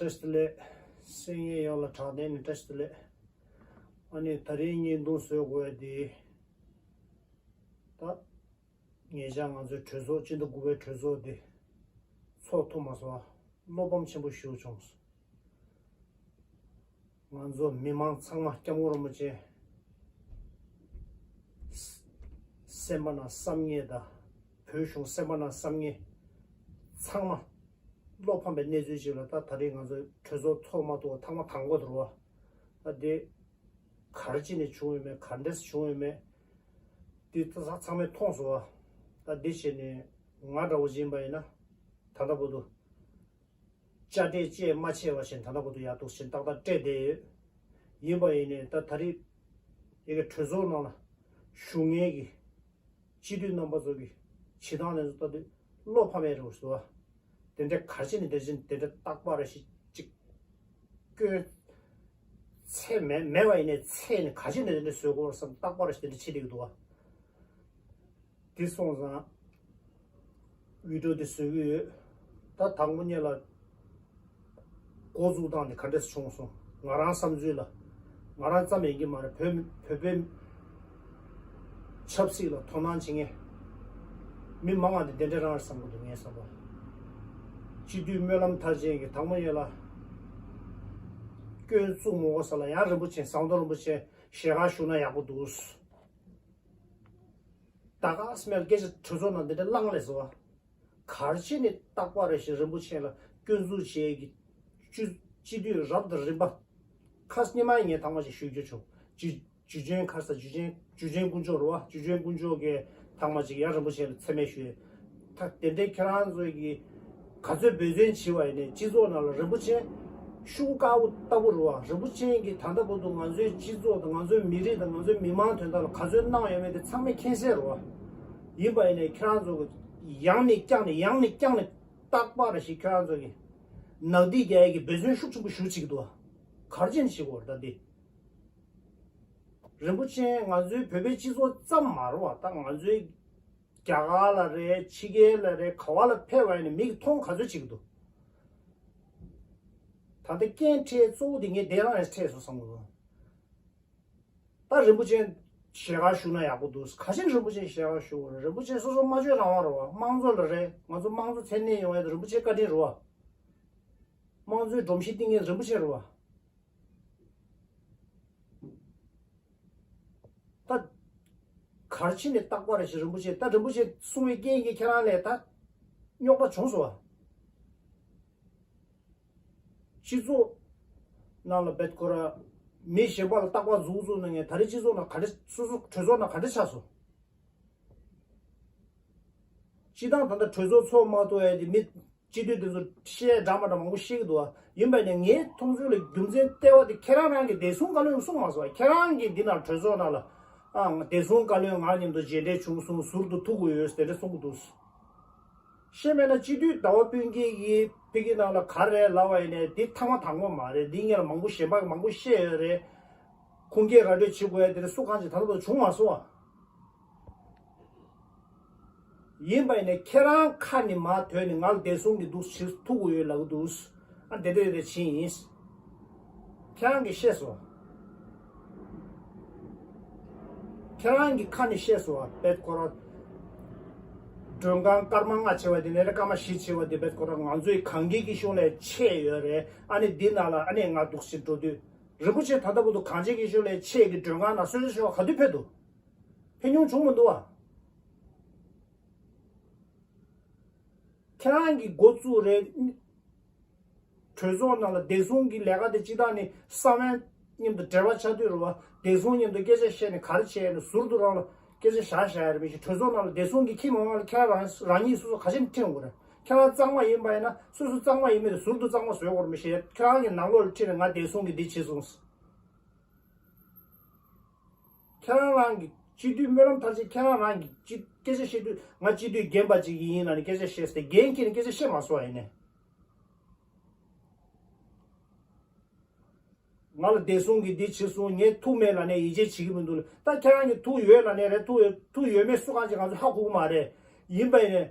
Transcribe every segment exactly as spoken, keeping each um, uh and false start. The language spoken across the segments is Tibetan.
བཀྲ་ཤིས་བདེ་ལེགས། སེམས་ཉིད་ཡོངས་ལ་དྲང་བདེན་ནི་བཀྲ་ཤིས་བདེ་ལེགས། ཨ་ནི་ད་རིང་བརྙན་ཐུང་བཟོ་དགོས་ཡ་དེ། ད་ངེད་ཅག་ང་ཚོའི་གྲོས་ཚོགས་སྤྱི་ཟླ་དགུ་པའི་གྲོས་ཚོགས་དེ་ཚོགས་ཐུབ་མ་སོང་བ། བློ་ཕམ་ཆེན་པོ་ཞིག་བྱུང་སོང་། ང་ཚོ་མི་མང་ཚང་མ་སྐྱབས་མགོན་རིན་པོ་ཆེ་སེམས་པ་ནང་བསམ་ངེས་དང་། བོད་གཞུང་སེམས་པ་ནང་བསམ་ངེས་ཚང་མ་བློ་ཕམ་པའི་གནས་ཚུལ་ཅིག་ལ། ད་ད་རེས་ང་ཚོ་གྲོས་ཚོགས་ཚོགས་མ་ཐུབ་པ་ཐེངས་མ་དང་པོ་དེ་རེད་བ། ད་དེ་ག་རེ་བྱས་ནས་བྱུང་ཡོད་མེད། ག་འདྲས་བྱུང་ཡོད་མེད། དེ་ད་ཚང་མས་མཐོང་སོང་བ། ད་དེ་བྱས་ནས་ང་འདྲ་བོ་ཅིག་ཡིན་པ་ཡིན་ན། ད་ལྟ་བར་དུ་དཔྱ་ཁྲལ་བཅས་མ་ཆད་པ་བཞིན་ད་ལྟ་བར་དུ་ཡག་ཐུག་བཞིན་ཏག་ཏག་སྤྲད་བསྡད་ཡོད། ཡིན་པ་ཡིན་ནའི་ད་ད་རེས་ཡ་གི་གྲོས་ཚོགས་ནང་ལ་བཞུགས་མཁན་གྱི་སྤྱི་འཐུས་རྣམ་པ་ཚོ་གི་བྱེད་སྟངས་དེ་ཚོ་ལྟ་དུས་བློ་ཕམ་ཡས་རེད་ཟེར་བ། དེ་འདྲ་ག་རེ་བྱས་ནས་དེ་བཞིན་དེ་འདྲ་རྟག་པ་རེ་ཞིག་ཅིག་སྐྱོན་ཚད་མེད་མེད་པ་ཡིན་ནའི་ཚད་ནས་ག་རེ་བྱས་ནས་དེ་འདྲ་བཟོ་དགོས་བསམ། རྟག་པ་རེ་ཞིག་དེ་འདྲ་བྱེད་བསྡད་ཀྱི་འདུག་བ། དེ་སོང་ཙང་བི་ཌིའོ་དེ་བཟོ་གི་ཡོད། ད་དང་པོ་ཉིད་ལ་འགོ་འཛུགས་སྟངས་དེ་ག་འདྲས་བྱུང་སོང་། ང་རང་བསམ་ཚུལ་ལ། ང་རང་ཙམ་ཡིན་གྱི་མ་རེད། བོད་བོད་པའི་ཆབ་སྲིད་ལ་དོ་སྣང་བྱེད་མཁན་མི་མང་བ་དེ་དེ་འདྲ་རང་རེད་བསམ་གྱི་འདུག་ངས་བསམ་པ། སྤྱི་འཐུས་སྨོན་ལམ་མཐར་ཕྱིན་གྱིས་དང་པོ་ཉིད་ལ་སྐྱོན་བཙུགས་མ་དགོས་ས་ལ་ཡང་རིན་པོ་ཆེ་ཟམ་གདོང་རིན་པོ་ཆེ་ཞལ་ཁ་བཞུགས་ན་ཡག་པོ་འདུག་ད་ག་སེ་མེད་ལ་སྐད་ཆ་གྲོས་ཚོགས་ནང་འདི་འདྲ་གླེང་ལས་སོ། ག་རེ་བྱས་ནས་རྟག་པ་རེ་ཞིག་རིན་པོ་ཆེ་ལ་སྐྱོན་འཛུགས་བྱེད་ཀྱི་སྤྱི་སྤྱི་འཐུས་རབ་དང་རིམ་པ། ཁ་སང་ཉི་མ་ངས་ཐེངས་མ་ཞིག་ཞུ་རྒྱུ་བྱུང་། བརྗོད་བརྗོད་བྱ་ཁ་སང་བརྗོད་བྱ་བརྗོད་བྱ་དཀོན་མཆོག་རེད་བ། བརྗོད་བྱ་དཀོན་མཆོག་གིས་ཐེངས་མ་ཞིག་ཡང་རིན་པོ་ཆེ་ལ་མཚན་སྨད་ཞུས། ད་དེ་འདྲའི་ཁྱེད་རང་ཚོ་གིས་ག་ཚོད་འབད་བརྩོན་བྱས་པ་ཡིན་ནའི་སྤྱི་ཚོགས་ནང་ལ་རིན་པོ་ཆེ་ཤུགས་དཀར་པོ་ལྟ་བུ་རེད་བ། རིན་པོ་ཆེ་གིས་ད་ལྟ་བར་དུ་ང་ཚོའི་སྤྱི་ཚོགས་དང་ང་ཚོའི་མི་རིགས་དང་ང་ཚོའི་མི་མང་དོན་དག་ལ་ག་ཚོད་གནང་ཡོད་མེད་དེ་ཚང་མས་མཁྱེན་གསལ་རེད་བ། ཡིན་པ་ཡིན་ནའི་ཁྱེད་རང་ཚོ་གིས་ཡང་ནས་བསྐྱར་ནས་ཡང་ནས་བསྐྱར་ནས་རྟག་པར་ཞིག་ཁྱེད་རང་ཚོ་གིས་ནག་ཐིག་རྒྱག་ཡས་ཀྱི་འབད་བརྩོན་ཤུགས་ཆེན་པོ་ཞེ་པོ་བྱེད་ཀྱི་འདུག་བ། ག་རེ་བྱས་ནས་བྱེད་དགོས་རེད་ད་འདི། རིན་པོ་ཆེ་ང་ཚོའི་བོད་པའི་སྤྱི་ཚོགས་ཙམ་མ་རེད་བ། ད་ང་ཚོའི་རྒྱ་གར་ལ་རེད། ཕྱི་རྒྱལ་ལ་རེད། ག་བ་ལ་ཕེབས་པ་ཡིན་ན་མིག་མཐོང་ག་ཚོད་བྱེད་ཀྱི་འདུག་ད་ལྟ་རྐྱེན་འཕྲད་གཙོ་བོ་དེ་ངས་དེ་རང་ཡང་འཕྲད་སོང་བསམ་གྱི་འདུག་ད་རིན་པོ་ཆེ་ཞལ་ཁ་བཞུགས་ན་ཡག་པོ་འདུག་ག་ཅི་རིན་པོ་ཆེ་ཞལ་ཁ་བཞུགས་དགོས་རེད། རིན་པོ་ཆེ་སོ་སོ་སྨྲ་བརྗོད་རང་དབང་རེད་བ། དམངས་གཙོ་ལ་རེད། ང་ཚོ་དམངས་གཙོ་མཚན་གནས་ཡོང་ཡ་དེ་རིན་པོ་ཆེ་བཀའ་དྲིན་རེད་བ། དམངས་གཙོའི་སྒྲོམ་གཞི་བཏིང་མཁན་རིན་པོ་ཆེ་རེད་བ། ད་ག་རེ་བྱས་ནས་རྟག་པར་ཞིག་རིན་པོ་ཆེ། ད་རིན་པོ་ཆེ་གསུང་བའི་རྐྱེན་གྱིས་ཁྱེད་རང་ལ་ད་རྙོག་པ་བྱུང་སོང་བ། སྤྱི་ཚོགས་ནང་ལ་བེད་ཁོ་ར་མི་གཞན་པ་ལ་རྟག་པར་མཛུབ་བཙུགས་གནང་མཁན་ད་རེས་སྤྱི་ཚོགས་ནང་ག་འདྲ། སོ་སོ་གྲོས་ཚོགས་ནང་ག་འདྲ་ཆགས་སོང་། སྤྱི་བཏང་ད་ལྟ་གྲོས་ཚོགས་ཚོགས་མ་ཐུབ་ཡ་དེ་མི་སྤྱི་འཐུས་དེ་ཚོ་བཤད་འདྲ་མ་འདྲ་མང་པོ་བཤད་ཀྱི་འདུག་བ། ཡིན་པ་ནས་ངའི་མཐོང་ཚུལ་ལ་རྒྱུ་མཚན་ལྟེ་བ་དེ་ཁྱེད་རང་རང་གི་བདེ་སྲུང་བཀའ་བློན་གསུངས་མ་སོང་བ། ཁྱེད་རང་གིས་འདི་ནང་གྲོས་ཚོགས་ནང་ལ་ཨ་བདེ་སྲུང་བཀའ་བློན་ང་མཉམ་དུ་མཇལ་འཕྲད་བྱུང་སོང་། ཟུར་དུ་ཐུག་དགོས་ཡོད་དེ་འདྲ་གསུང་གི་འདུག་བཤད་མེད་ན་སྤྱི་འཐུས་ཟླ་བ་སྤུན་སྐྱེས་ཀྱིས་ཕ་གི་ནང་ལ་ག་རེ་ལབ་པ་ཡིན་ནའི་འདི་ཐེངས་མ་དང་པོ་མ་རེད། འདི་སྔོན་ལ་མང་པོ་གཞན་པ་མང་པོ་བཤད་ཡོད་རེད། ཁུངས་སྐྱེལ་ར་སྤྲོད་བྱེད་དགོས་ཡ་དེ་འདྲ་སུ་གང་ཅིག་ད་ལྟ་བར་བྱུང་མ་སོང་བ། ཡིན་པ་ཡིན་ནའི་ཁྱེད་རང་ཁ་ནས་མར་ཐོན་ནས་ང་ལ་བདེ་སྲུང་གི་འདུག་ཕྱིར་ཐུག་དགོས་ཡོད་ལབ་ཀྱི་འདུག་ཨ་དེ་འདྲ་དེ་འདྲ་བྱས་ཡིན། ཁྱེད་རང་གིས་ཤེས་སོང་། ཁྱེད་རང་གི་ཁ་ནས་བཤད་སོང་བ། བེད་ཁོ་ར་མགྲོན་ཁང་སྐར་མ་ལྔ་བྱས་པ་དེ་ནས་སྐར་མ་བཞི་བྱས་པ་དེ་བེད་ཁོ་ར་ང་ཚོའི་གངས་སྐྱིད་ཀྱི་གཞུང་ལས་ཆད་ཡོད་རེད། ཨ་ནི་འདི་ནང་ལ་ཨ་ནི་ང་འདུག་ཕྱིར་འགྲོ་དུས་རིན་པོ་ཆེ་ད་ལྟ་བར་དུ་གངས་སྐྱིད་ཀྱི་གཞུང་ལས་ཆད་ཀྱི་མགྲོན་ཁང་ནང་གསོལ་ཇ་མཆོད་པ་ག་དུས་ཕེབས་འདུག་ཕེབས་མྱོང་བྱུང་མི་འདུག་བ། ཁྱེད་རང་གིས་འགོ་བཙུགས་རེད། གྲོས་ཚོགས་ནང་ལ་བདེ་སྲུང་གི་ལས་ཀ་དེ་སྤྱི་བཏང་ནི་ས་བོན་མཉམ་དུ་འབྲེལ་བ་ཆགས་དུས་རེད་བ། བདེ་སྲུང་མཉམ་དུ་སྐད་ཆ་བཤད་ནས་ག་རེ་བྱས་ནས་ཟུར་དུ་རང་ལ་སྐད་ཆ་བཞག་བཞག་ཡ་རེད་མི་ཤེས། གྲོས་ཚོགས་ནང་ལ་བདེ་སྲུང་གི་ཁྱིམ་འོང་ལ་ཁྱེད་རང་རང་ཉིད་སོ་སོ་ག་ཅི་ནས་ཁྲིད་འོང་གི་རེད། ཁྱེད་རང་གཙང་མ་ཡིན་པ་ཡིན་ན་སོ་སོ་གཙང་མ་ཡིན་མིན་དེ་ཟུར་དུ་གཙང་མ་བཟོས་དགོས་རེད་མི་ཤེས། ཁྱེད་རང་གི་ནང་ལོགས་ལ་ཁྲིད་ནས་ང་བདེ་སྲུང་གི་འདི་བྱས་སོང་། ཁྱེད་རང་རང་གི་སྤྱི་འཐུས་སྨོན་ལམ་མཐར་ཕྱིན། ཁྱེད་རང་རང་གི་སྤྱི་སྐད་ཆ་བཤད་དུས་ང་སྤྱི་འཐུས་རྒན་པ་ཅིག་ཡིན་ལབ་ནས་སྐད་ཆ་བཤད་སྟེ་རྒན་ཁྱེད་ནས་སྐད་ཆ་བཤད་མ་སོང་བ་ཡིན་ནས། ང་ལ་བདེ་སྲུང་གི་འདི་བྱེད་སོང་། ངས་ཐུག་མེད་ལབ་ནས་ཡིད་ཆེས་བྱེད་ཀྱི་མི་འདུག་ད་ཁྱེད་རང་གིས་ཐུག་ཡོད་ལབ་ནས་རེད། ཐུག་ཡོད་ཐུག་ཡོད་མེད་སུ་གང་ཅིག་ང་ཚོ་ཧ་གོ་གི་མ་རེད། ཡིན་པ་ཡིན་ནས།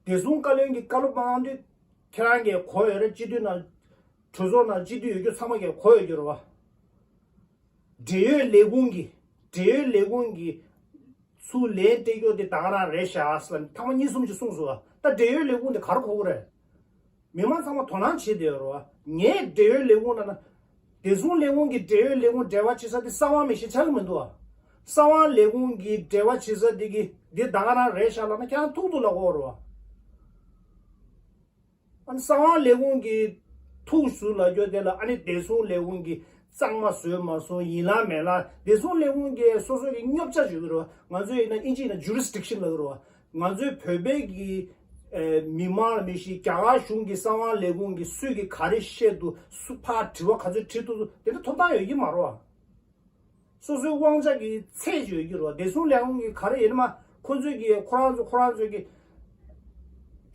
བདེ་སྲུང་བཀའ་བློན་གྱིས་བཀའ་སློབ་གནང་དུས་ ཁྱེད་རང་གིས་གོ་ཡོད་རེད། སྤྱི་འཐུས་ནང་གྲོས་ཚོགས་ནང་སྤྱི་འཐུས་ཡོད་རྒྱུ་ཚང་མ་གིས་གོ་ཡོད་རྒྱུ་རེད་བ། འབྲེལ་ཡོད་ལས་ཁུངས་ཀྱི་འབྲེལ་ཡོད་ལས་ཁུངས་ཀྱི་ཚུར་ལན་སྤྲད་རྒྱུ་དེ་ད་ག་རང་རེད་ཤག་ཟེར་ལབ་ནས་ཐེངས་མ་གཉིས་གསུམ་ཅིག་གསུངས་སོང་བ། ད་འབྲེལ་ཡོད་ལས་ཁུངས་དེ་ག་རེ་གོ་གི་རེད། མི་མང་ཚང་མ་དོ་སྣང་བྱེད་བསྡད་ཡོད་རེད་བ། ངས་འབྲེལ་ཡོད་ལས་ཁུངས་ལ་ན། བདེ་སྲུང་ལས་ཁུངས་ཀྱི་འབྲེལ་ཡོད་ལས་ཁུངས་འབྲེལ་བ་བྱེད་ས་དེ་གསང་བ་མི་ཤེས་ཆགས་ཀྱི་མི་འདུག་བ། གསང་བ་ལས་ཁུངས་ཀྱི་འབྲེལ་བ་བྱེད་ས་དེ་གི་འདི་ད་ག་རང་རེད་ཤག་ལབ་ན་ཁྱེད་རང་ཐུག་ཐུག་ལབ་དགོས་རེད་བ། ཨ་ནི་གསང་བ་ལས་ཁུངས་ཀྱི་ཐུགས་སུ་ལབ་རྒྱུ་དེ་ལ་ཨ་ནི་བདེ་སྲུང་ལས་ཁུངས་ཀྱི་གཙང་མ་བཟོས་མ་སོང་ཡིན་ལ་མེད་ལ་བདེ་སྲུང་ལས་ཁུངས་ཀྱི་སོ་སོ་གི་སྙོབ་བྱ་བྱེད་ཀྱི་རེད་བ། ང་ཚོ་ཡིན་ན་ཨིན་ཇི་ཡིན་ན་ཇུ་རིས་ཌིག་ཤན་ལབ་ཀྱི་རེད་བ། ང་ཚོའི་བོད་པའི་གི་ཨེ་མི་མང་ལ་མི་ཤེས། རྒྱ་གར་གཞུང་གི་གསང་བ་ལས་ཁུངས་ཀྱི་སུས་གི་ག་རེ་བཤད་འདུག་སུ་ཕར་དྲི་བ་ག་ཚོད་དྲིས་འདུག་དེ་འདྲ་ཐོབ་ཐང་ཡོད་ཀྱི་མ་རེད་བ། སོ་སོའི་དབང་ཆ་གི་ཚད་ཅིག་ཡོད་ཀྱི་རེད་བ། བདེ་སྲུང་ལས་ཁུངས་ཀྱི་ག་རེ་ཡིན་ན་མ་ཁོ་ཚོས་ཀྱི་ཁོ་རང་ཚོ་ཁོ་རང་ཚོས་ཀྱི་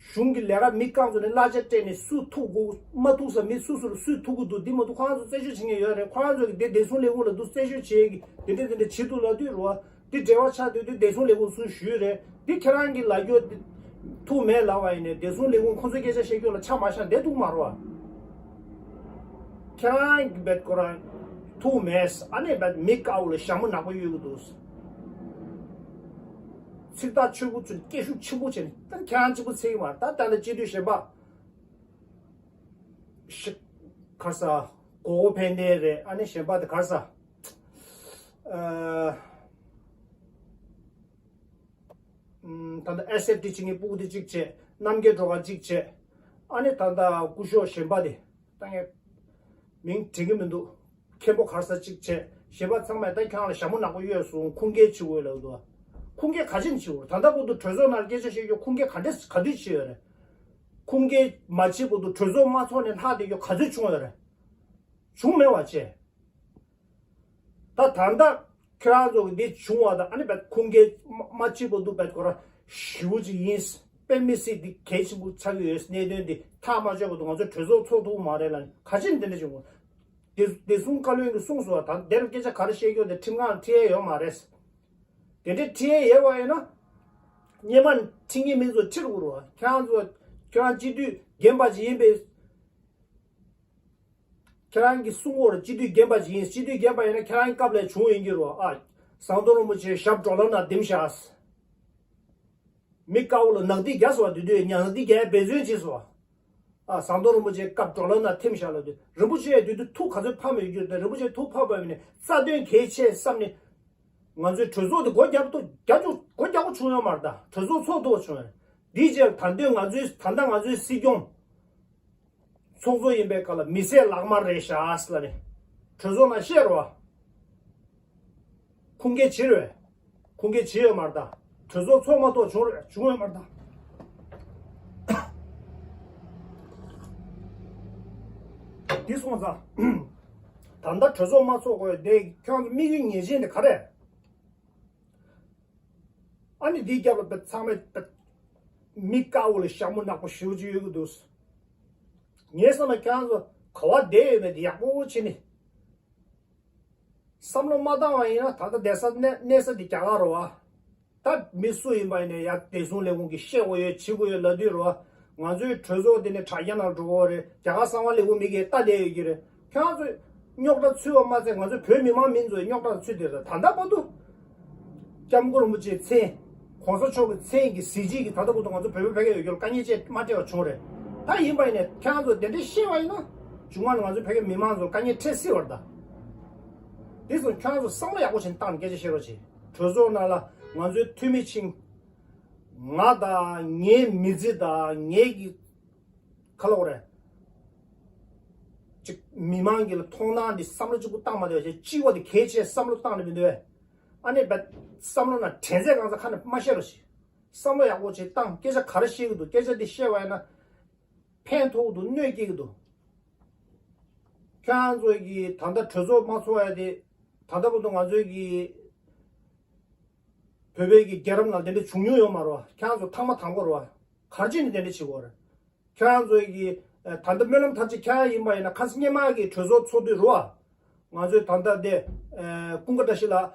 གཞུང་གི་ལས་ཀ་མི་རྐང་ཚོ་ནས་གླ་ཆ་སྤྲད་ནས་སུ་ཐུག་དགོས་མ་ཐུག་ས་མི་སུ་སུ་ལ་སུས་ཐུག་གི་འདུག་འདི་མ་ཐུག་ཁོ་རང་ཚོ་རྩད་གཅོད་བྱེད་མཁན་ཡོད་རེད། ཁོ་རང་ཚོ་གི་དེ་བདེ་སྲུང་ལས་ཁུངས་ལ་འདུག་རྩད་གཅོད་བྱེད་ཀྱི་དེ་འདྲས་དེ་འདྲས་བྱེད་འདུག་ལབ་དུས་རེད་བ། འདི་འབྲེལ་བ་ཆགས་དུས་འདི་བདེ་སྲུང་ལས་ཁུངས་སུ་ཞུས་རེད། འདི་ཁྱེད་རང་གི་ལབ་རྒྱུ་འདི་ཐུགས་མེད་ལབ་པ་ཡིན་ནའི་བདེ་སྲུང་ལས་ཁུངས་ཁོ་ཚོའི་སྐད་ཆ་བཤད་རྒྱུ་ལ་ཆ་མ་བཞག་བསྡད་འདུག་མ་རེད་བ། ཁྱེད་རང་གི་བེད་ཁོ་རང་ཐུགས་མེད་ཨ་ནི་བེད་མི་དཀར་པོ་ལ་ཞྭ་མོ་ནག་པོ་གཡོག་གི་འདུག་ཚིག་ཐག་ཆོད་པོ་ཚོས་སྐད་ཤུགས་ཆེན་པོ་བྱས་ནས་ད་ཁྱེད་རང་གཅིག་པུ་ཚིག་མ་ད་ད་ལྟ་སྤྱི་འཐུས་གཞན་པ་ཤི་ག་ས་གོ་བོ་ཕན་བདེ་རེད། ཨ་ནི་གཞན་པ་དེ་ག་ས་ཨ། ད་ལྟ་ཨེས་ཨེཕ་ཊི་བྱེད་མཁན་སྤུ་གུ་དེ་གཅིག་བྱས། རྣམ་རྒྱལ་སྒྲོལ་དཀར་གཅིག་བྱས། ཨ་ནི་ད་ལྟ་སྐུ་ཞབས་གཞན་པ་དེ་ད་ངས་མིང་དྲན་གྱི་མི་འདུག་མཁན་པོ་ག་རེ་ཟེར་གཅིག་བྱས། གཞན་པ་ཚང་མས་ད་ཁྱེད་རང་ལ་ཞྭ་མོ་ནག་པོ་གཡོགས་སོང་ཁུངས་སྐྱེལ་བྱེད་དགོས་ལབ་འདུག་ཁུངས་སྐྱེལ་ག་ཅི་ནས་བྱེད་དགོས། ད་ལྟ་བར་དུ་གྲོས་ཚོགས་ནང་སྐད་ཆ་བཤད་རྒྱུ་ཁུངས་སྐྱེལ་ག་འདྲས་ག་དུས་བྱས་ཡོད་རེད། ཁུངས་སྐྱེལ་མ་བྱེད་བར་དུ་གྲོས་ཚོགས་མ་ཚོགས་ནས་ལྷག་བསྡད་རྒྱུ་ག་ཚོད་བྱུང་ཡོད་རེད། བྱུང་མེད་པ་བྱས། ད་ད་ལྟ་ཁྱེད་རང་ཚོ་གི་འདི་བྱུང་བ་དང་ཨ་ནི་བད་ཁུངས་སྐྱེལ་མ་མ་བྱེད་བར་དུ་བད་ཁོ་རང་ཞེ་པོ་ཅིག་ཡིན། དཔེ་མི་སྲིད་འདི་གལ་ཆེན་པོ་ཆགས་ཀྱི་ཡོད། གནད་དོན་འདི་ཐག་མ་ཆོད་བར་དུ་ང་ཚོ་གྲོས་ཚོགས་ཚོགས་ཐུབ་མ་རེད་ལ་ག་ཅི་འདི་འདྲ་བྱུང་བ། བདེ་བདེ་སྲུང་བཀའ་བློན་གྱིས་གསུངས་སོང་བ། ད་འདིར་སྐད་ཆ་ག་རེ་བཤད་རྒྱུ་དེ་ཁྲིམས་ཁང་ཁྲིད་ཡས་ཡོད་མ་རེད། དེ་འདྲའི་ཁྲིད་ཡས་ཡོད་པ་ཡིན་ན་སྔོན་མ་ཁྲིད་མཁན་མི་ཚོ་ཁྲིད་རུ་རུ་བ། ཁྱེད་རང་ཚོ་ཁྱེད་རང་སྤྱི་འཐུས་རྒན་པ་ཅིག་ཡིན་པའི། ཁྱེད་རང་གིས་གསུང་བོར་སྤྱི་འཐུས་རྒན་པ་ཅིག་ཡིན། སྤྱི་འཐུས་རྒན་པ་ཡིན་ན་ཁྱེད་རང་གི་སྐབས་ལ་བྱུང་ཡིན་གྱི་རོ། ཨ། ཟམ་གདོང་རིན་པོ་ཆེ་ཞབས་བྲོ་ལམ་ན་འདེམས་བཞག་མི་དཀར་པོ་ལ་ནག་ཐིག་རྒྱག་སོང་བ། དེ་དུས་ཉག་ནག་ཐིག་རྒྱག་འབད་བརྩོན་བྱས་སོང་བ། ཨ། ཟམ་གདོང་རིན་པོ་ཆེ་སྐབས་བྲོ་ལམ་ན་འཐིམ་བཞག་ལ་དུས་རིན་པོ་ཆེ་དེ་དུས་ཐུགས་ག་ཚོད་ཕམ་ཡོད་རྒྱུ་དེ། རིན་པོ་ཆེ་ཐུགས་ཕམ་པ་ཡིན་ནས་རྩ་དོན་གལ་ཆེ་བསམ་ནས། ང་ཚོའི་གྲོས་ཚོགས་དེ་སྒོ་རྒྱབ་ཏུ་རྒྱབ་ཆུ་སྒོ་རྒྱག་པོ་བྱུང་ཡོད་མ་རེད། ད་གྲོས་ཚོགས་ཚོགས་ཐུབ་པ་བྱུང་ཡོད། འདིའི་རྗེས་ད་འདོད་ང་ཚོའི་ད་ལྟ་ང་ཚོའི་སྲིད་སྐྱོང་ཚོགས་གཙོ་ཡིན་པའི་སྐབས་ལ་མི་སེར་ལག་དམར་རེད་ཤག་ཟེར་ལ་ནི་གྲོས་ཚོགས་ནང་བཤད་རོགས། ཁུངས་སྐྱེལ་བྱེད་རོགས། ཁུངས་སྐྱེལ་བྱེད་ཡོད་མ་རེད། ད་གྲོས་ཚོགས་ཚོགས་མ་ཐུབ་བྱུང་རོགས་བྱུང་ཡོད་མ་རེད། ད་འདི་སོང་ཙང་ད་ལྟ་གྲོས་ཚོགས་མ་ཚོགས་དགོས་དེ་ཁྱོད་ཚོ་དམིགས་ཡུལ་ངེས་ཅན་དེ་ག་རེད། ཨ་ནི་འདིའི་རྒྱབ་ལ་པད་ཚང་མས་པད་མི་དཀར་པོ་ལ་ཞྭ་མོ་ནག་པོ་ཞེ་པོ་ཅིག་ཡོད་ཀྱི་འདུག་ངའི་བསམ་ན་ཁྱེད་རང་ཚོ་ག་བ་བསྡད་ཡོད་མེད་དེ་ཡག་པོ་བྱས་ནས་བསམ་བློ་མ་བཏང་བ་ཡིན་ན་ད་ལྟ་བསྡད་ས་གནས་གནས་ས་འདི་རྒྱ་གར་རེད་བ། ད་མི་སུ་ཡིན་པ་ཡིན་ནའི་ཡ་བདེ་སྲུང་ལས་ཁུངས་ཀྱིས་བཤད་དགོས་ཡོད་བྱེད་དགོས་ཡོད་ལབ་དུས་རེད་བ། ང་ཚོའི་གྲོས་ཚོགས་འདི་ནས་དྲ་རྒྱ་ནང་འགྲོ་གི་རེད། རྒྱ་གར་གསང་བ་ལས་ཁུངས་མི་གིས་ལྟ་བསྡད་ཡོད་ཀྱི་རེད། ཁྱེད་རང་ཚོས་རྙོག་དྲ་ཚུད་པ་མ་ཚད་ང་ཚོ་བོད་མི་མང་མིན་ཚོའི་རྙོག་དྲ་ཚུད་དེ་རེད། ད་ལྟ་བར་དུ་སྐྱབས་མགོན་རིན་པོ་ཆེའི་མཚན་༸གོང་ས་མཆོག་གི་མཚན་གྱི་གཟི་བརྗིད་ཀྱིས་ད་ལྟ་བར་དུ་ང་ཚོ་བོད་པའི་བོད་སྐད་ཡོད་རྒྱུར་དཀའ་ངལ་ཅིག་མ་འཕྲད་པ་བྱུང་རེད། ད་ཡིན་པ་ཡིན་ནའི་ཁྱེད་རང་ཚོ་དེ་འདྲའི་བཤད་པ་ཡིན་ན་མཇུག་མ་ནས་ང་ཚོ་བོད་སྐད་མི་མང་ཚོར་དཀའ་ངལ་འཕྲད་སྲིད་པ་རེད། ད་དེ་ཚོ་ཁྱེད་རང་ཚོ་བསམ་བློ་ཡག་པོ་བྱས་ནས་བཏང་ནས་སྐད་ཆ་བཤད་རོགས་བྱེད། གྲོས་ཚོགས་ནང་ལ་ང་ཚོའི་འཐུས་མི་ཆེན་ང་དང་ངའི་མི་ཚེ་དང་ངའི་གི་ཁ་ལོག་རེད། ཅིག་མི་མང་གི་ལ་མཐོང་སྣང་འདི་བསམ་བློ་གཅིག་པུ་བཏང་མ་འདོད་ཅིག་སྤྱི་བ་འདི་གལ་ཆེ་བསམ་བློ་བཏང་ནས་མི་འདོད། ཨ་ནི་བས་བསམ་བློ་ན་དྲན་ཚད་གང་ཚ་ཁ་ནས་མ་བཤད་རོགས་ཞེས། བསམ་བློ་ཡག་པོ་ཅིག་བཏང་སྐད་ཆ་ག་རེ་བཤད་གི་འདུག་སྐད་ཆ་འདི་བཤད་པ་ཡིན་ན་ཕན་ཐོགས་འདུག་གནོད་སྐྱེལ་གི་འདུག་ཁྱེད་རང་ཚོ་གི་ད་ལྟ་གྲོས་ཚོགས་མ་ཚོགས་ཡ་དེ་ད་ལྟ་བར་དུ་ང་ཚོའི་གི་བོད་པའི་གི་རྒྱལ་རབས་ནང་དེ་འདྲ་བྱུང་མྱོང་ཡོད་མ་རེད་བ། ཁྱེད་རང་ཚོ་ཐེངས་མ་དང་པོ་རེད་བ། ག་རེ་བྱས་ནས་དེ་འདྲ་བྱེད་དགོས་རེད། ཁྱེད་རང་ཚོའི་གི་ད་ལྟ་སྨོན་ལམ་མཐར་ཕྱིན་ཁྱེད་རང་ཡིན་པ་ཡིན་ན་ཁ་སང་སྔོན་མ་གི་གྲོས་ཚོགས་ཚོགས་དུས་རེད་བ། ང་ཚོས་ད་ལྟ་དེ་ཀུན་དགའ་བཀྲ་ཤིས་ལགས་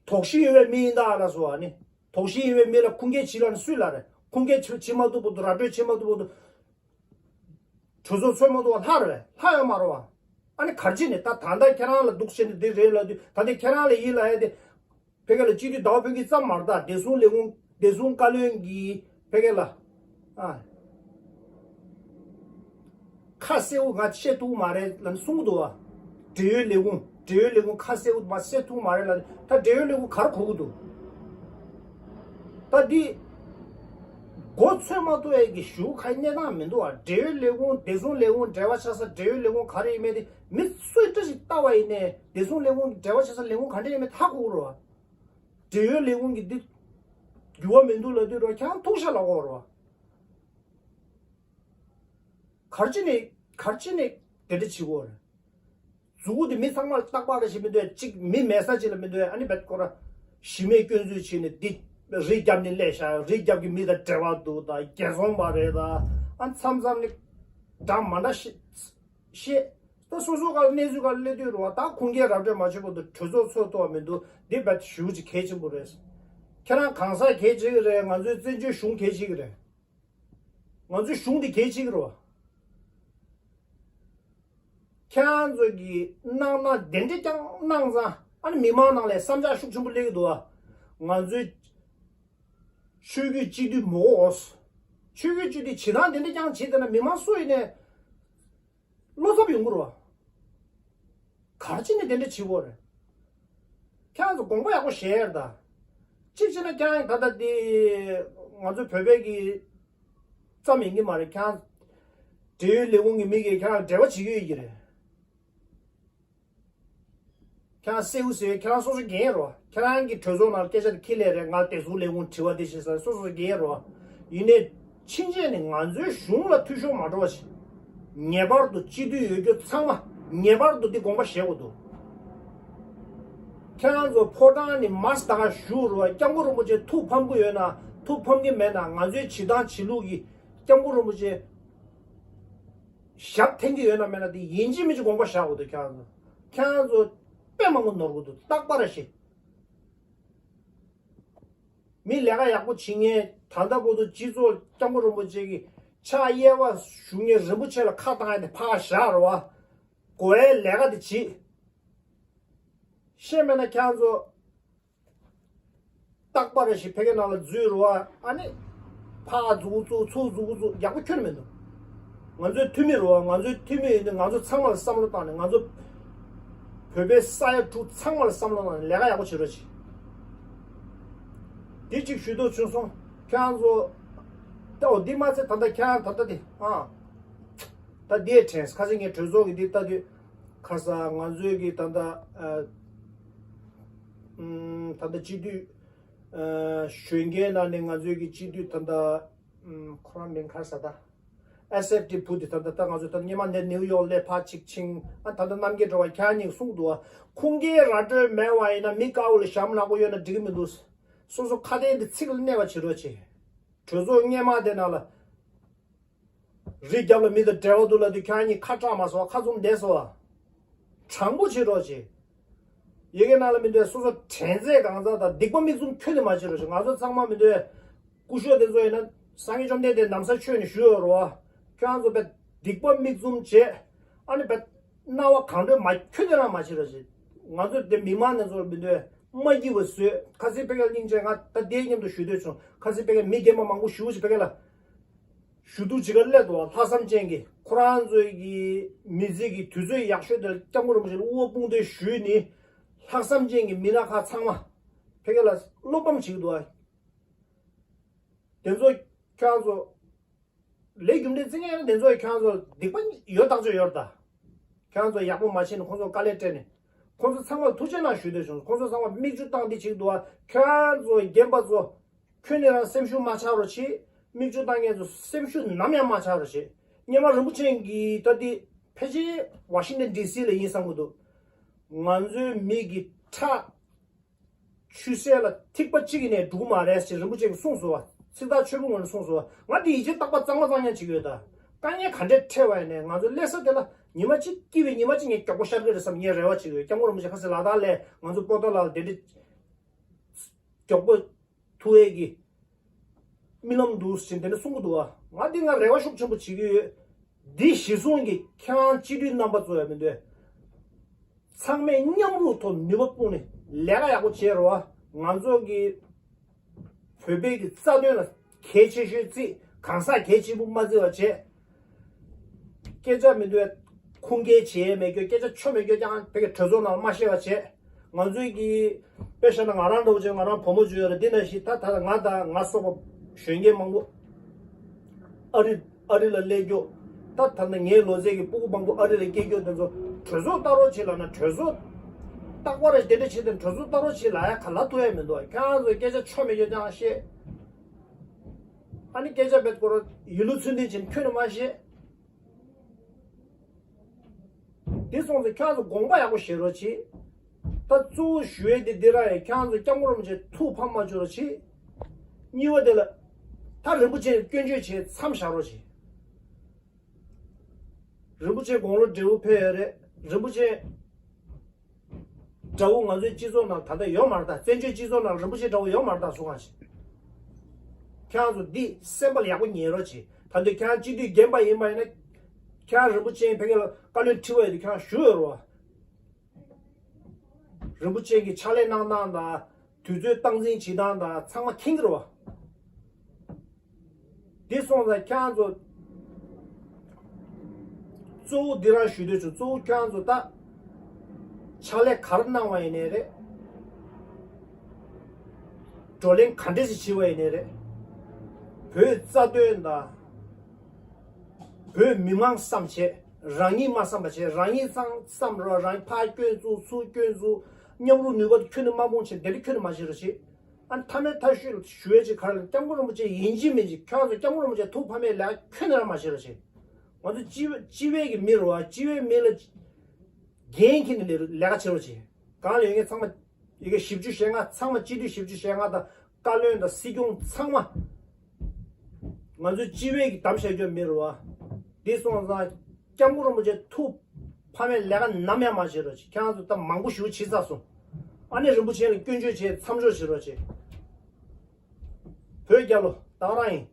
དོགས་གཞི་ཡོད་པའི་མི་ཡིན་ད་ལ་སོ་བ་ནི། དོགས་གཞི་ཡོད་པའི་མི་ལ་ཁུངས་སྐྱེལ་བྱེད་ལ་ནི་སུས་ལ་རེད། ཁུངས་སྐྱེལ་བྱེད་བྱེད་མ་ཐུབ་བར་དུ་ར་སྤྲོད་བྱེད་མ་ཐུབ་བར་དུ། གྲོས་ཚོགས་ཚོས་མ་ཐུབ་པ་ལྷག་རེད། ལྷག་ཡོད་མ་རེད་བ། ཨ་ནི་གར་ཅི་ནས་ད་ད་ལྟ་ཁྱེད་རང་ལ་སྡུག་བཤད་ནས་འདི་རེད་ལབ་དུས། ད་ལྟ་ཁྱེད་རང་ལ་ཡིད་ལ་ཡ་དེ་ཕ་གི་ལ་སྤྱི་འཐུས་ཟླ་བ་ཕུན་སྐྱིད་ཙམ་མ་རེད། ད་བདེ་སྲུང་ལས་ཁུངས་བདེ་སྲུང་བཀའ་བློན་གྱི་ཕ་གི་ལ་ཨ། ཁ་གསལ་པོ་ང་བཤད་ཐུབ་མ་རེད་ལབ་ནས་གསུང་གི་འདུག་བ། འབྲེལ་ཡོད་ལས་ཁུངས་འབྲེལ་ཡོད་ལས་ཁུངས་ཁ་གསལ་པོ་མ་བཤད་ཐུབ་མ་རེད་ལབ་ནས། ད་འབྲེལ་ཡོད་ལས་ཁུངས་ག་རེ་གོ་གི་འདུག་ད་འདི་མགོ་ཚོས་མ་ཐུབ་ཡས་ཀྱི་ཞུ་ཁ་གནས་སྟངས་མི་འདུག་བ། འབྲེལ་ཡོད་ལས་ཁུངས་བདེ་སྲུང་ལས་ཁུངས་འབྲེལ་བ་ཆགས་ས་འབྲེལ་ཡོད་ལས་ཁུངས་ག་རེ་ཡིན་མིན་དེ་མི་སུས་བཀྲ་ཤིས་ལྟ་བ་ཡིན་ནའི་བདེ་སྲུང་ལས་ཁུངས་འབྲེལ་བ་ཆགས་ས་ལས་ཁུངས་ག་འདྲ་ཡིན་མིན་ཧ་གོ་གི་རེད་བ། འབྲེལ་ཡོད་ལས་ཁུངས་ཀྱི་འདི་འགྱུར་བ་མི་འདུག་ལབ་དུས་རོ་ཁྱང་ཐུག་ཤ་ལ་གོ་རོ། གར་ཅི་ནས་གར་ཅི་ནས་དེ་འདྲ་བྱེད་དགོས་རེད། མཛུ་གུ་དེ་མི་ཚང་མར་རྟག་པར་རེ་ཞིག་མི་འདུག་གཅིག་མི་མེད་ས་ཅིག་ལ་མི་འདུག་ཨ་ནི་བེད་ཀོ་ར་གཞི་མེད་སྐྱོན་འཛུགས་བྱས་ནས་འདི་རི་རྒྱབ་ནས་སླེབས་ཤག་རི་རྒྱབ་ཀྱི་མི་དང་འབྲེལ་བ་འདུག་ད་རྒྱལ་ཚོང་པ་རེད། ད་ཨ་མཚམས་མཚམས་ནི་འདྲ་མ་འདྲ་ཤེས། ཤེས། ད་སོ་སོ་ག་ལ་གནས་ཚུལ་ག་ལ་སླེབས་དུས་རུ་བ། ད་ཁུངས་སྐྱེལ་ར་སྤྲོད་མ་བྱེད་པ་དུ་གྲོས་ཚོགས་ཚོགས་ཐུབ་པ་མི་འདུག་འདི་བེད་ཞུ་ཅིག་གལ་ཆེན་པོ་རེད། ཁྱེད་རང་གང་ཟག་གལ་ཆེ་གི་རེད། ང་ཚོའི་བཙན་བྱོལ་གཞུང་གལ་ཆེ་གི་རེད། ང་ཚོའི་གཞུང་འདི་གལ་ཆེ་གི་རེད་བ། ཁྱེད་རང་ཚོ་གིས་གནང་ན་དེ་འདྲ་རྐྱང་གནང་ཙང་ཨ་ནི་མི་མང་ནང་ལ་བསམ་འཆར་ཤུགས་ཆེན་པོ་སླེབས་ཀྱི་འདུག་བ། ང་ཚོའི་ཆོས་བརྒྱུད་སྤྱི་འཐུས་མོ་འོ། ཆོས་བརྒྱུད་སྤྱི་འཐུས་བྱེད་སྟངས་དེ་འདྲ་རྐྱང་བྱེད་བསྡད་ན་མི་མང་སུ་ཡིན་ནའི་བློ་འཚབ་ཡོང་གི་རེད་བ། ག་རེ་བྱས་ནས་དེ་འདྲ་བྱེད་དགོས་རེད། ཁྱེད་རང་ཚོ་དགོངས་པ་ཡག་པོ་བཞེས་ཡར་ད། གཅིག་བྱས་ན་ཁྱེད་རང་ད་ལྟ་འདི་ང་ཚོ་བོད་པའི་གི་ཙམ་ཡིན་གྱི་མ་རེད། ཁྱེད་རང་འབྲེལ་ཡོད་ལས་ཁུངས་ཀྱི་མི་གིས་ཁྱེད་རང་འབྲེལ་བ་བྱེད་ཀྱི་ཡོད་ཀྱི་རེད། ཁྱེད་རང་སེའུ་ཟེར། ཁྱེད་རང་སོ་སོ་འགན་རོ། ཁྱེད་རང་གི་གྲོས་ཚོགས་ནང་སྐད་ཆ་དེ་ཁྱི་ལས་རེད། ང་བདེ་སྲུང་ལས་ཁུངས་དྲི་བ་དེ་བྱེད་ས་སོ་སོ་འགན་རོ། ཡིན་ནའི་ཕྱིན་ཆད་ནས་ང་ཚོའི་གཞུང་ལ་འཐུས་ཤོར་མ་འགྲོ་བ་ཞིག་ངེས་པར་དུ་སྤྱི་འཐུས་ཡོད་རྒྱུ་ཚང་མ་ངེས་པར་དུ་འདི་དགོངས་པ་བཞེས་དགོས་འདུག་ཁྱེད་རང་ཚོ་ཕོ་བྲང་ནས་མར་ད་ག་བཞུགས་རོ། སྐྱབས་མགོན་རིན་པོ་ཆེ་ཐུགས་ཕམ་གི་ཡོད་ན་ཐུགས་ཕམ་གི་མེད་ན། ང་ཚོའི་བྱེད་སྟངས་བྱེད་ལུགས་ཀྱི་སྐྱབས་མགོན་རིན་པོ་ཆེ་ཞབས་འཐེན་གྱི་ཡོད་ན་མེད་ན་དེ་ཡིན་གཅིག་མིན་གཅིག་དགོངས་པ་བཞག་དགོས་འདུག་ཁྱེད་རང་ཚོ། ཁྱེད་རང་ཚོ་དཔེ་མང་པོ་ནོར་གི་འདུག་རྟག་པར་ཞིག་མི་ལས་ཀ་ཡག་པོ་བྱེད་མཁན། ད་ལྟ་བར་དུ་སྤྱི་ཚོགས་སྐྱབས་མགོན་རིན་པོ་ཆེ་གི་ཕྱག་གཡས་པ་ཞུ་མཁན་རིན་པོ་ཆེ་ལ་ཁ་བཏང་ཡ་དེ་ཕར་བཞག་རོགས། གོ་ཡའི་ལས་ཀ་དེ་བྱེད། ཤེས་མེད་ན་ཁྱེད་རང་ཚོ། རྟག་པར་ཞིག་ཕ་གི་ནང་ལ་འཛུལ་རུ་བ། ཨ་ནི་ཕར་མཛུབ་གུ་བཙུགས་ཚུར་མཛུབ་གུ་བཙུགས། ཡག་པོ་ཁྱོན་མི་འདུག་ང་ཚོའི་འཐུས་མི་རུ་བ། ང་ཚོའི་འཐུས་མི་ཡིན་དུས་ང་ཚོ་ཚང་མ་ལ་བསམ་བློ་བཏང་ནས། ང་ཚོ་བོད་པའི་ས་ཡ་དྲུག་ཚང་མ་ལ་བསམ་བློ་བཏང་ནས་ལས་ཀ་ཡག་པོ་བྱེད་རོགས་བྱེད། འདི་གཅིག་ཞུ་འདོད་བྱུང་སོང་ཁྱེད་རང་ཚོ། ད་འོ་འདི་མ་ཚད་ད་ལྟ་ཁྱེད་རང་ད་ལྟ་དེ་ཨ། ད་འདི་དྲན། ཁ་སང་ངས་གྲོས་ཚོགས་ཀྱི་འདི་ལྟ་དུས། ཁ་སང་ང་ཚོའི་གི་ད་ལྟ་ཨ། ཨམ། ད་ལྟ་སྤྱི་འཐུས་ཨ། གཞོན་སྐྱེས་ནང་ནས་ང་ཚོའི་གི་སྤྱི་འཐུས་ད་ལྟ་ཨམ། ཁོ་རང་མིང་ག་རེ་ཟེར་ད། ཨེས་ཨེཕ་ཊི་བུ་དེ་ད་ལྟ་ད་ང་ཚོ་ད་སྔོན་མ་ནས་ནིའུ་ཡོག་ལ་ཕར་གཅིག་ཕྱིན། ཨ་ད་ལྟ་རྣམ་རྒྱལ་སྒྲོལ་དཀར་ཁྱེད་རང་གཉིས་གསུངས་འདུག་བ། ཁུངས་སྐྱེལ་ར་སྤྲོད་མེད་པ་ཡིན་ན་མི་དཀར་པོ་ལ་ཞྭ་མོ་ནག་པོ་གཡོགས་ན་འགྲིག་གི་མི་འདུག་སོ་སོ་ཁ་བརྡའི་འདི་ཚིག་ལ་གནས་པ་བྱེད་རོགས་བྱེད། གྲོས་ཚོགས་སྔོན་མ་དེ་ནང་ལ། རི་རྒྱབ་ལ་མི་དང་འབྲེལ་བ་འདུག་ལབ་དུས་ཁྱེད་རང་གཉིས་ཁ་གྲག་མ་སོང་བ། ཁ་བཙུམ་བསྡད་སོང་བ། དྲང་པོ་བྱེད་རོགས་བྱེད། ཡ་གི་ནང་ལ་མི་འདུག་སོ་སོ་དྲན་ཚད་གང་ཚ་དང་སྡིག་པ་མིག་བཙུམ་ཁྱོན་ནས་མ་བྱེད་རོགས་བྱེད། ང་ཚོ་ཚང་མ་མི་འདུག་སྐུ་ཞབས་དེ་ཚོ་ཡིན་ན་སངས་རྒྱས་བཅོམ་ལྡན་འདས་ནམ་ས་ཆོས་ནས་ཞུས་ཡོད་རེད་བ། ཁྱེད་རང་ཚོ་བས་སྡིག་པ་མིག་བཙུམ་བྱེད། ཨ་ནི་བས་རྣ་བ་གང་འདོད་མ་ཁྱོན་ནས་རང་མ་བྱེད་རོགས་བྱེད། ང་ཚོ་དེ་མི་མང་ནས་ཚོར་མི་འདུག་མ་སྐྱིད་པ་བཟོས། ཁ་སང་ཕ་གིར་སྙིང་རྗེ། ང་ད་དེའི་མཉམ་དུ་ཞུ་འདོད་བྱུང་། ཁ་སང་ཕ་གིར་མི་རྒན་པ་མང་པོ་ཞེ་པོ་ཅིག་ཕ་གི་ལ་ཞུ་གཏུག་བྱེད་གར་སླེབས་འདུག་ལྷག་བསམ་ཅན་གྱི། ཁོ་རང་ཚོའི་གི་མི་ཚེ་གི་དུས་ཚོད་ཡག་ཤོས་དེར་སྐྱབས་མགོན་རིན་པོ་ཆེ་ལ་དབུ་བ་དཔུང་འདེགས་ཞུས་ནས། ལྷག་བསམ་ཅན་གྱི་མི་སྣ་ཁག་ཚང་མ་ཕ་གི་ལ་བློ་ཕམ་བྱེད་ཀྱི་འདུག་དེ་ཚོ་ཁྱེད་རང་ཚོ། ལས་རྒྱུ་འབྲས་བརྩི་མཁན་དེ་ཚོ་ཡི་ཁྱེད་རང་ཚོ་སྡིག་པ་ཡོད་ཐག་ཆོད་ཡོད་རེད་ད། ཁྱེད་རང་ཚོ་ཡག་པོ་མ་བྱས་ནས་ཁོང་ཚོ་དཀའ་ལས་སྤྲད་ནས། ཁོང་ཚོ་ཚང་མར་ཐུགས་རྗེ་གནང་ཞུ་འདོད་བྱུང་། ཁོང་ཚོ་ཚང་མ་མིག་ཆུ་བཏང་འདི་བྱེད་འདུག་བ། ཁྱེད་རང་ཚོ་རྒན་པ་ཚོ། ཁྱོན་ནས་རང་སེམས་ཤུགས་མ་ཆག་རོགས་བྱེད། མིག་ཆུ་བཏང་མཁན་ཚོ་སེམས་ཤུགས་ནམ་ཡང་མ་ཆག་རོགས་བྱེད། སྔོན་མ་རིན་པོ་ཆེ་གིས་ད་འདི་ཕལ་ཆེར་ཝ་ཤིང་ཊོན་ཌི་སི་ལ་ཡིན་བསམ་གྱི་འདུག་ང་ཚོའི་མི་གི་ཁྲག་ཆུ་སེར་ལ་ཐིགས་པ་གཅིག་ཡིན་ནའི་འགྲོ་གི་མ་རེད་ཅེས་རིན་པོ་ཆེ་གིས་གསུངས་སོང་བ། ཚིག་ཐག་ཆོད་པོའི་ངང་ནས་གསུངས་སོང་བ། ང་འདི་ཡིད་ཆེས་རྟག་པར་གཙང་མ་གཙང་རྐྱང་བྱེད་ཀྱི་ཡོད་ད། དཀའ་ངལ་ག་འདྲས་འཕྲད་པ་ཡིན་ནའི་ང་ཚོ་སླེབས་ས་དེ་ལ་ཉི་མ་གཅིག་སྐྱིད་པའི་ཉི་མ་གཅིག་ངས་མགྱོགས་པོ་ཤར་གྱི་རེད་བསམ་ངས་རེ་བ་བྱེད་ཀྱི་ཡོད། སྐྱབས་མགོན་རིན་པོ་ཆེ་ཁ་སང་ལ་དྭགས་ལ་ང་ཚོ་པོ་ཏོ་ལ་དེ་འདྲས་མགྱོགས་པོ་ཐུག་ཡས་ཀྱི་རྨི་ལམ་འདུག་ཟེར་དེ་འདྲ་གསུང་གི་འདུག་བ། ང་འདི་ང་རེ་བ་ཤུགས་ཆེན་པོ་བྱེད་ཀྱི་ཡོད། འདི་གཞི་བཟུང་གིས་ཁྱེད་རང་སྤྱི་འཐུས་རྣམ་པ་ཚོ་ཡང་མི་འདོད། ཚང་མས་མཉམ་རུབ་ཐོག་ནུས་པ་སྤུངས་ནས་ལས་ཀ་ཡག་པོ་བྱས་རོགས། ང་ཚོ་གི་བོད་པའི་གི་རྩ་དོན་ལ་གལ་ཆེ་ཤོས་བརྩིས། གང་ཟག་གལ་ཆེན་པོ་མ་བརྩི་བ་བྱས། སྐད་ཆ་མི་འདོད། ཁུངས་སྐྱེལ་བྱེད་མེད་རྒྱུ། སྐད་ཆ་ཆོ་མེད་རྒྱུ་ཀྱང་དེ་གི་གྲོས་ཚོགས་ནང་མ་བཤད་པ་བྱས། ང་ཚོའི་གི་དཔེ་བཞག་ན་ང་རང་འདྲ་བོ་བྱས། ང་རང་བུ་མོ་བརྗོད་ཡོད་རེད། འདི་ནང་བཞིན་ད་ད་ང་དང་ང་སོགས་པ་གཞོན་སྐྱེས་མང་པོ་ཨ་རི་ཨ་རི་ལ་སླེབས་རྒྱུ། ད་ད་ལྟ་ངའི་ལོ་ཚད་ཀྱི་སྤུ་གུ་མང་པོ་ཨ་རི་ལ་སྐྱེས་རྒྱུ་དེ་ཚོ་གྲོས་ཚོགས་ལྟ་རོགས་བྱེད་ལབ་ན། གྲོས་ཚོགས་རྟག་པར་དེ་འདྲ་བྱེད་དེ་གྲོས་ཚོགས་ལྟ་རོགས་བྱེད་ལབ་ཡ་ག་ལ་ཐུབ་ཡ་མི་འདུག་ཁྱེད་རང་ཚོ་སྐད་ཆ་ཆོ་མེད་རྒྱུ་ཀྱང་བཤད། ཨ་ནི་སྐད་ཆ་བེད་སྐོར་ཡིན་ལུགས་ཚུལ་འདི་བྱེད་ཁྱོན་ནས་མ་བཤད། དེ་སོང་ཙང་ཁྱེད་རང་ཚོ་དགོངས་པ་ཡག་པོ་བཞེས་རོགས་གྱིས། ད་གཙོ་བོ་ཞུ་ཡས་དེ་འདི་རང་ཡིན། ཁྱེད་རང་ཚོ་སྐྱབས་མགོན་རིན་པོ་ཆེ་ཐུགས་ཕམ་མ་བཅུག་རོགས་གྱིས། གཉིས་པ་དེ་ལ་ད་རིན་པོ་ཆེ་སྐྱོན་བརྗོད་བྱས་མཚམས་བཞག་རོགས་གྱིས། རིན་པོ་ཆེ་དགུང་ལོ་བགྲེས་པོ་ཕེབས་ཡོད་རེད། རིན་པོ་ཆེ་འདྲ་བོ་ང་ཚོའི་སྤྱི་ཚོགས་ནང་ད་ལྟ་ཡོད་མ་རེད། ད་བཙན་བྱོལ་སྤྱི་ཚོགས་ནང་རིན་པོ་ཆེ་འདྲ་བོ་ཡོད་མ་རེད། ད་སུ་གང་ཞིག་ཁྱེད་རང་ཚོ་འདི་སེམས་པ་ལ་ཡག་པོ་ཉན་རོགས་གྱིས། ད་དུང་ཁྱེད་རང་སྤྱི་འཐུས་རྒན་པ་ཡིན་པ་ཡིན་ན། ཁྱེད་རང་རིན་པོ་ཆེ་ཕ་གི་ལ་བཀའ་བློན་ཁྲི་པ་ཡོད་དུས་ཁྱེད་རང་ཞུ་ཡོད་རོགས། རིན་པོ་ཆེ་གི་ཕྱག་ལས་གནང་སྟངས་དང་། དུས་ཚོད་སྟངས་འཛིན་བྱེད་སྟངས་དང་ཚང་མ་མཁྱེན་གྱི་རེད་བ། འདི་སོང་ཙང་ཁྱེད་རང་ཚོ་གཙོ་བོ་འདི་རང་ཞུ་འདོད་བྱུང་། གཙོ་བོ་ཁྱེད་རང་ཚོ་ད་ཕྱག་ལས་ག་རེ་གནང་བ་ཡིན་ནའི་རེད། བགྲོ་གླེང་ག་འདྲས་ཞིག་བྱས་པ་ཡིན་ནའི་རེད། བོད་རྩ་དོན་དང་། བོད་མི་མང་བསམ་བྱས། རང་ཉིད་མ་བསམ་པ་བྱས། རང་ཉིད་ཚང་བསམ་རོགས། རང་ཕར་སྐྱོན་བཙུགས་ཚུར་སྐྱོན་བཙུགས། མཉམ་རུབ་ནུས་པ་ཁྱོན་ནས་མ་སྤུངས་བྱས། དེ་འདྲ་ཁྱོན་ནས་མ་བྱེད་རོགས་བྱེད། ཨ་ནི་མཐའ་མའི་མཐའ་ཤོད་ཞུ་ཡས་ཅིག་ག་རེ་ལབ། སྐྱབས་མགོན་རིན་པོ་ཆེ་ཡིན་གཅིག་མིན་གཅིག་ཁྱོད་ཚོ་སྐྱབས་མགོན་རིན་པོ་ཆེ་ཐུགས་ཕམ་ཡས་ལས་ཁྱོན་ནས་རང་མ་བྱེད་རོགས་བྱེད། ང་ཚོ་སྤྱི་སྤྱི་པའི་གི་མི་རེད་བ། སྤྱི་པའི་མི་ལ་འགན་འཁྱེར་ནས་ལས་ལས་ཀ་བྱེད་རོགས་བྱེད། གང་ལ་ཡོད་མཁན་ཚང་མ་ཡི་གེ་བཞི་བཅུ་ཞེ་ལྔ་ཚང་མ། སྤྱི་འཐུས་བཞི་བཅུ་ཞེ་ལྔ་དང་བཀའ་བློན་དང་སྲིད་སྐྱོང་ཚང་མ། ང་ཚོ་སྤྱི་པའི་གི་གདམ་བྱ་རྒྱུ་མི་རེད་བ། འདི་སོང་ཙང་སྐྱབས་མགོན་རིན་པོ་ཆེ་ཐུགས་ཕམ་ཡས་ལས་ཀ་ནམ་ཡང་མ་བྱེད་རོགས་བྱེད། ཁྱེད་རང་ཚོ་ད་མང་པོ་ཞེ་པོ་བྱེད་ཚར་སོང་། ཨ་ནི་རིན་པོ་ཆེ་ལ་སྐྱོན་བརྗོད་བྱས་མཚམས་འཇོག་བྱེད་རོགས་བྱེད། བོད་རྒྱལ་ལོ། ད་ག་རང་ཡིན།